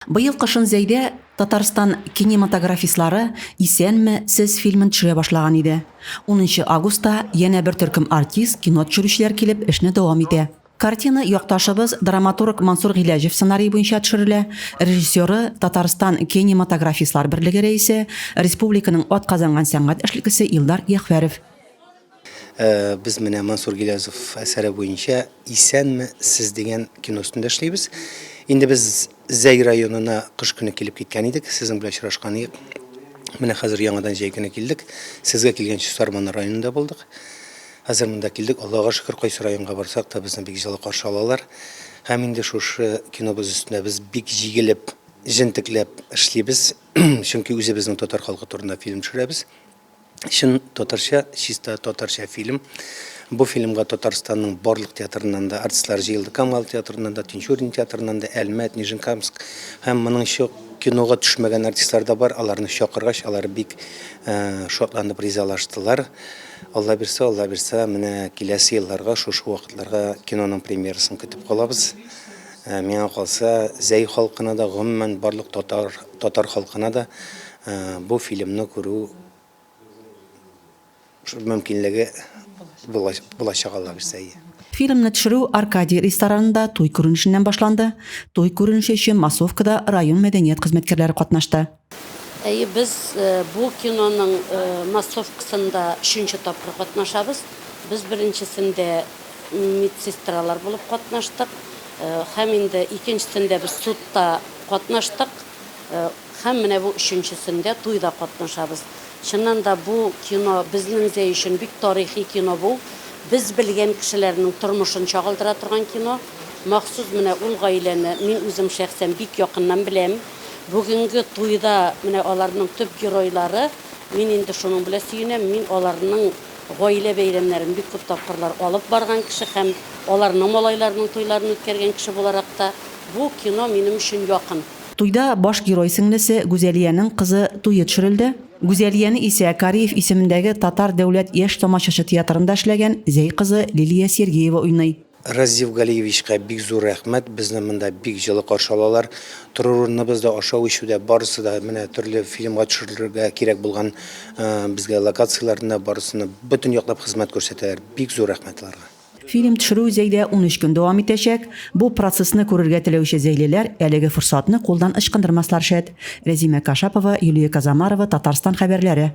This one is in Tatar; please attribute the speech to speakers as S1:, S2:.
S1: Быел кышын Зәйдә Татарстан кинематографистлары Исәнме, сез фильмын төшерә башлаган иде. Унынчы августта янә бер төркем артист, кино төшерүчеләр килеп, эшне дәвам итә. Картина якташыбыз, драматург Мансур Гыйләҗев сценарие буенча төшерелә, режиссеры, Татарстан Кенематографистлар берлеге рәисе, республиканың атказанган сәнгать эшлеклесе Илдар Ягъфәров.
S2: Без менә Мансур Гилязов әсәре буенча Исәнме сез дигән кино өстендә эшлибез. Инде без Зәй районына кыш көне килеп киткән идек, сезнең белән очрашкан идек. Менә хәзер яңадан җәй көне килдек. Сезгә килгәнче Сарман районында булдык. Хәзер монда килдек. Аллага шөкер, кайсы районга барсак та безне бик җылы каршы алалар. Һәм инде шушы кинобыз өстендә без бик җигелеп, җентекләп эшлибез. Чөнки үзебезнең татар халкы турында фильм төшерәбез. Чын татарча, чиста татарча фильм. Бу фильмга Татарстанның барлык театрыннан да артистлар җыелды. Камал театрыннан да, Тинчурин театрыннан да, Әлмәт, Нижнекамск һәм моның кинога төшмәгән артистлар да бар. Аларны чакыргач, алар бик э, шатланып ризалаштылар. Алла бирсә, Алла бирсә, менә киләсе елларга шушы вакытларга киноның премьерасын көтеп калабыз. Э, миңа калса, Зәй халкына да, гомумән барлык татар татар халкына да Бу фильмны күрү мөмкинлеге булачак, Алла бирсә. Әйе.
S1: Фильмны төшерү Аркадий ресторанында туй күренешеннән башланды. Туй күренеше өчен массовкада район мәдәният хезмәткәрләре катнашты.
S3: Әйе, без бу киноның массовкасында өченче тапкыр катнашабыз. Без беренчесендә медсестралар булып катнаштык. Һәм инде икенчесендә без судта катнаштык. Һәм менә бу өченчесендә туйда катнашабыз. Чыннан да бу кино безнең Зәй өчен бик тарихи кино бу. Без белгән кешеләрнең тормышын чагылдыра торган кино. Махсус менә ул гаиләне мин үзем шәхсән бик якыннан беләм. Бүгенге туйда менә аларның төп геройлары, мин инде шуның белән сөенәм, мин аларның гаилә бәйрәмнәрен бик күп тапкырлар алып барган кеше һәм аларның малайларының туйларын үткәргән кеше буларак та, бу кино минем өчен якын.
S1: Туйда баш герой сеңлесе Гүзәлиянең кызы туе төшерелде. Гүзәлияне исә Кариев исемендәге Татар дәүләт яшь тамашачы театрында эшләгән Зәй кызы Лилия Сергеева уйный.
S2: Разиф Галиевичка бик зур рәхмәт, безне монда бик җылы каршы алалар. Торыр урыныбыз да, ашау-эчү дә, барысы да менә төрле фильмга төшерергә кирәк булган безгә локацияләрне дә барысына бөтен яклап хезмәт күрсәтәләр. Бик зур рәхмәт аларга.
S1: Фильм төшерү Зәйдә 13 көн дәвам итәчәк. Бу процессны күрергә теләүче зәйлеләр әлеге форсатны кулдан ычкындырмаслар шәт. Рәзимә Кашапова, Юлия Казамарова, Татарстан хәбәрләре.